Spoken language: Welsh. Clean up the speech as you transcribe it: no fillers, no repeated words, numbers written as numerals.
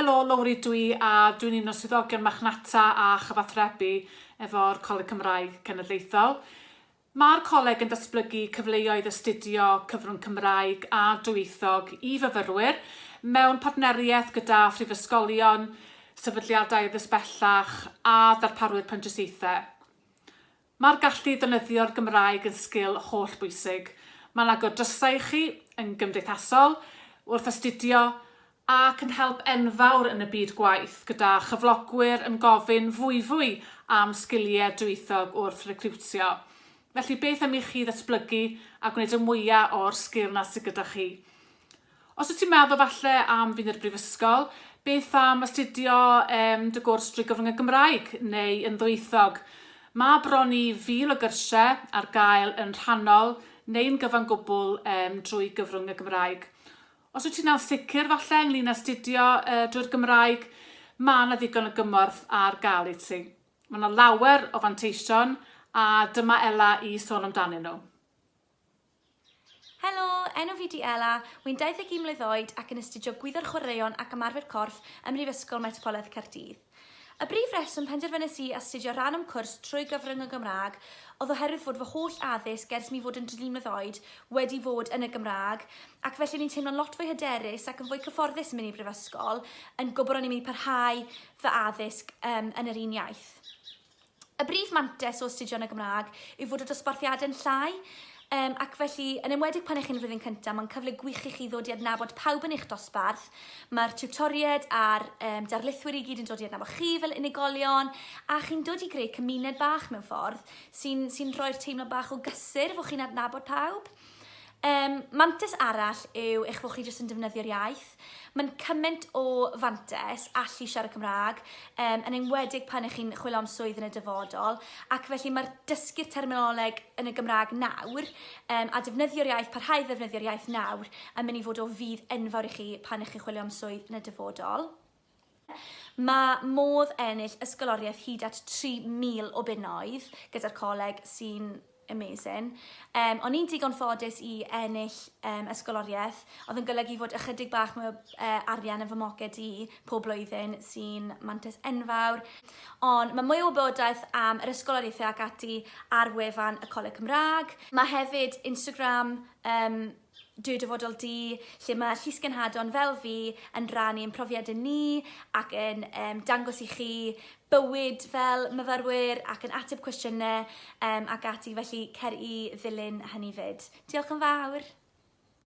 Helo, Lowri dwi a dwi'n un o swyddogion marchnata a chyfathrebu efo'r Coleg Cymraeg Cenedlaethol. Mae'r coleg yn datblygu cyfleoedd astudio cyfrwng Cymraeg a dwyieithog i fyfyrwyr mewn partneriaeth gyda phrifysgolion, sefydliadau addysg bellach a darparwyr prentisiaethau. Mae'r gallu i ddefnyddio'r Gymraeg yn sgil holl bwysig. Mae'n agor drysau i chi yn gymdeithasol, wrth astudio, ac yn help enfawr yn y byd gwaith, gyda chyflogwyr yn gofyn fwyfwy am sgiliau dwyieithog wrth recriwtio. Felly beth am i chi ddatblygu a gwneud y mwya o'r sgil 'na sydd gyda chi? Os wyt ti'n meddwl falle am fynd i'r brifysgol, beth am astudio um, dy gwrs drwy gyfrwng y Gymraeg neu yn ddwyieithog? Mae bron i 1,000 o gyrsiau ar gael yn rhannol neu'n gyfan gwbl um, drwy gyfrwng y Gymraeg. Os wyt ti'n ansicr falle ynglyn â astudio uh, drwy'r Gymraeg, mae yna ddigon o gymorth ar gael i ti. Mae yna lawer o fanteision a dyma Ela i sôn amdanyn nhw. Helo, enw fi di Ela, wy'n 21 mlwydd oed ac yn astudio Gwyddor Chwaraeon ac Ymarfer Corff ym Mhrifysgol Metropolitaidd Caerdydd. Y brif reswm penderfynes i astudio rhan o'm cwrs trwy gyfrwng y Gymraeg oedd oherwydd fod fy holl addysg ers mi fod yn dri mlwydd oed wedi fod yn y Gymraeg ac felly o'n i'n teimlo'n lot fwy hyderus ac yn fwy cyfforddus yn mynd i'r brifysgol yn gwybod o'n i'n mynd i parhau fy addysg um, yn yr un iaith. Y brif mantes o astudio yn y Gymraeg yw fod y dosbarthiadau'n llai, um, ac felly, yn enwedig pan ych chi'n y flwyddyn cyntaf, mae'n cyfle gwych i chi ddod i adnabod pawb yn eich dosbarth. Mae'r tiwtoriaid a'r um, darlithwyr i gyd yn dod i adnabod chi fel unigolion, a chi'n dod i greu cymuned bach mewn ffordd sy'n sy rhoi'r teimlo bach o gysur fod chi'n adnabod pawb. Um, mantes arall yw eich bod chi jyst yn defnyddio'r iaith. Mae'n cymaint o fantes allu siarad Cymraeg, um, yn enwedig pan ych chi'n chwilio am swydd yn y dyfodol, ac felly mae'r dysgu'r terminoleg yn y Gymraeg nawr, um, a defnyddio'r iaith, parhau i ddefnyddio'r iaith nawr, yn mynd i fod o fudd enfawr i chi pan ych chi'n chwilio am swydd yn y dyfodol. Mae modd ennill ysgoloriaeth hyd at 3,000 o bunnoedd gyda'r coleg sy'n amazing. Um, o'n i'n digon ffodus i ennill um, ysgoloriaeth, oedd yn golygu fod ychydig bach mwy o uh, arian yn fy moced i pob blwyddyn sy'n mantais enfawr. Ond mae mwy o wybodaeth am yr ysgoloriaethau ac ati ar wefan y Coleg Cymraeg. Mae hefyd Instagram um, Dy Dyfodol Di, lle mae llysgenhadon fel fi yn rhannu ein profiadau ni ac yn um, dangos i chi bywyd fel myfyrwyr ac yn ateb cwestiynau um, ac ati, felly cer i ddilyn hynny fyd. Diolch yn fawr!